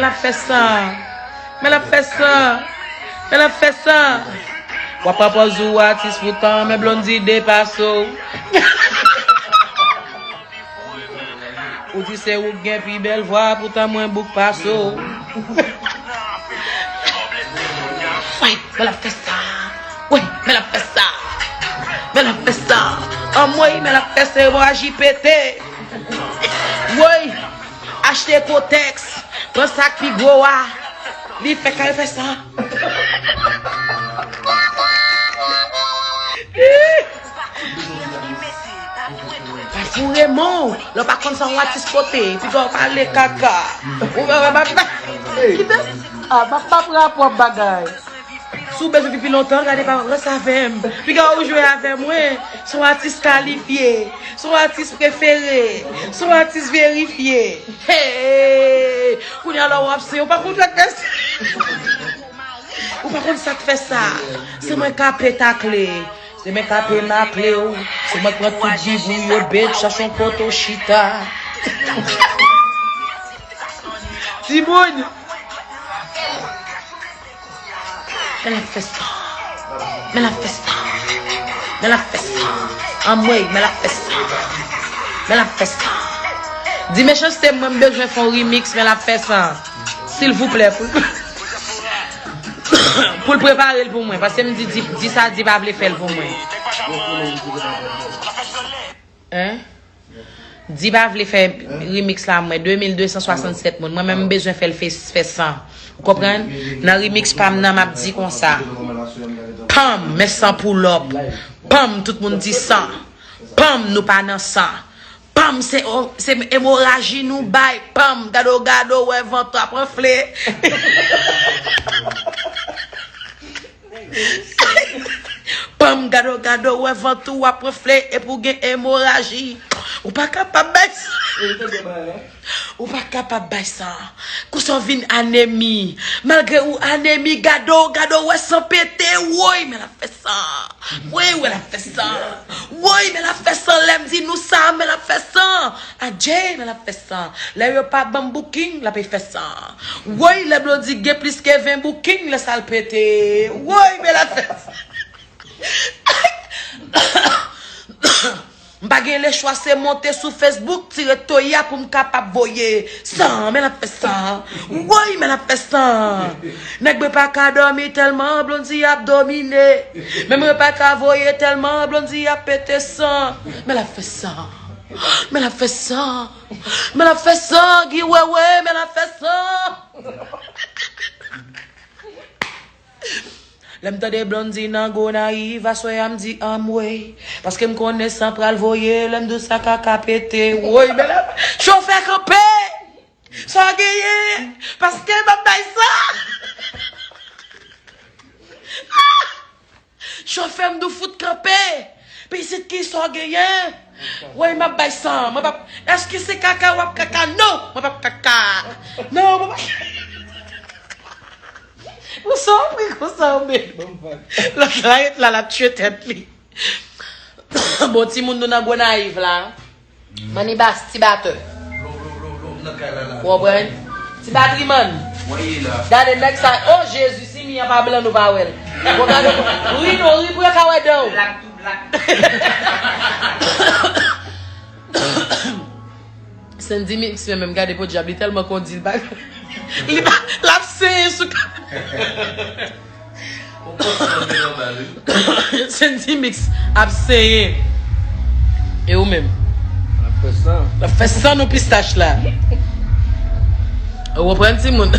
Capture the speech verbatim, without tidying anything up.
L ap fè sa. Men l ap fè sa. Men l ap fè sa. W ap pran pòz ou atis poutan, men Blondy depase w. Ou di se ou k gen pi bèl vwa, poutan mwen bouk pase w. Fway, men l ap fè sa. Woy, men l ap fè sa. Men l ap fè sa. Anmwey, men l ap fè sa, emoraji pete. Woy, achte kotèks, pran sa k pi gwo a. Li fè kay fè sa. Pa foure men w. Lè w pa konn sa yon atis pote, piga w pale kaka. Ou pa, pa, pa, pa. Kite. Ah, pa, pa pran pwòp bagay. Si w bezwen viv pi lontan, gade pa rès avè m. Piga w jwe avè mwen. Se yon atis kalifye. Se yon atis prefere. Se yon atis verifye. Hey! Kounye a la w ap se, ou pa konn sa k fè sa. Ou pa konn sa k fè sa. Se mwen k ape takle. Se mwen k ape makle w. Se mwen k pran tout bibou yo, bitch, chache yon kote w chita. Timoun! Men l ap fè sa. Men l ap fè sa. Men l ap fè sa. Anmwey, men l ap fè sa. Men l ap fè sa. Di Mechanste mwen m bezwen fè yon remix, men l ap fè sa. Silvouplè, pou l, pou l prepare l pou mwen. Paske m di, di, di sa, di pa vle fè l pou mwen. Hein? Di pa vle fè remix la mwen, de mil de san swasannsèt moun. Mwen menm m bezwen fè l fè, fè san. Ou konprann? Nan remix pa m nan, m ap di konsa. Pam, men san pull up. Pam, tout moun di san. Pam, nou pa nan san. Pam, se, o, se emoraji nou bay. Pam, gado, gado, wè vant ap anfle. Pam, gado, gado, wè vant ou ap anfle epi w gen emoraji. Ou pa kapab bay sa. Ou pa kapab bay sa. Konsa w vin anemi. Malgre ou anemi, gado, gado, wè san pete, woy, men l ap fè sa. Woy, wè l ap fè sa. Woy, men l ap fè sa. Lè m di nou sa, men l ap fè sa. Adje, men l ap fè sa. Lè yo pa ban m booking, l ap fè sa. Woy, lè Blondy gen plis ke ven booking, lè sa l pete. Woy, men l ap fè sa. M pa gen lechwa, se monte sou Facebook, tire toya pou m kapab voye san, men l ap fè sa. Woy, men l ap fè sa. Nèg mwen pa ka dòmi tèlman Blondy ap domine. Men mwen pa ka voye tèlman Blondy ap pete san. Men l ap fè sa. Men l ap fè sa. Men l ap fè sa, Guy Wewe, men l ap fè sa. Lè m tande Blondy nan Gonayiv, aswè a m di anmwey. Paske m konnen san pral voye, lè m di w sa kaka pete. Woy, men la, chofè kanpe! Sa w genyen? Paske m ap bay san. Chofè m di w fout kanpe. Pitit ki sa w genyen? Woy, m ap bay san. Mwen p ap. Èske se kaka w ap kaka? Non, mwen p ap kaka. Non, mwen p ap. Ou sa w ri konsa w menm? Lòt la ret la, l ap tchwe tèt li. Bon, timoun nou nan Gonayiv la. Manibas, ti batè. Ou konprann? Ti batriman. Gade nèg sa. Oh, Jezi, si mi an pa blan, nou pa wè l. Bon, gade, ri non, ri pou yo ka wè dan w. Sandy Mix, men menm gade podyab, li tèlman kondi, li pa, li pa, l ap senyen sou ka. Sandy Mix ap senyen. E ou menm? L ap fè san. L ap fè san nan pistach la. Ou konprann, timoun?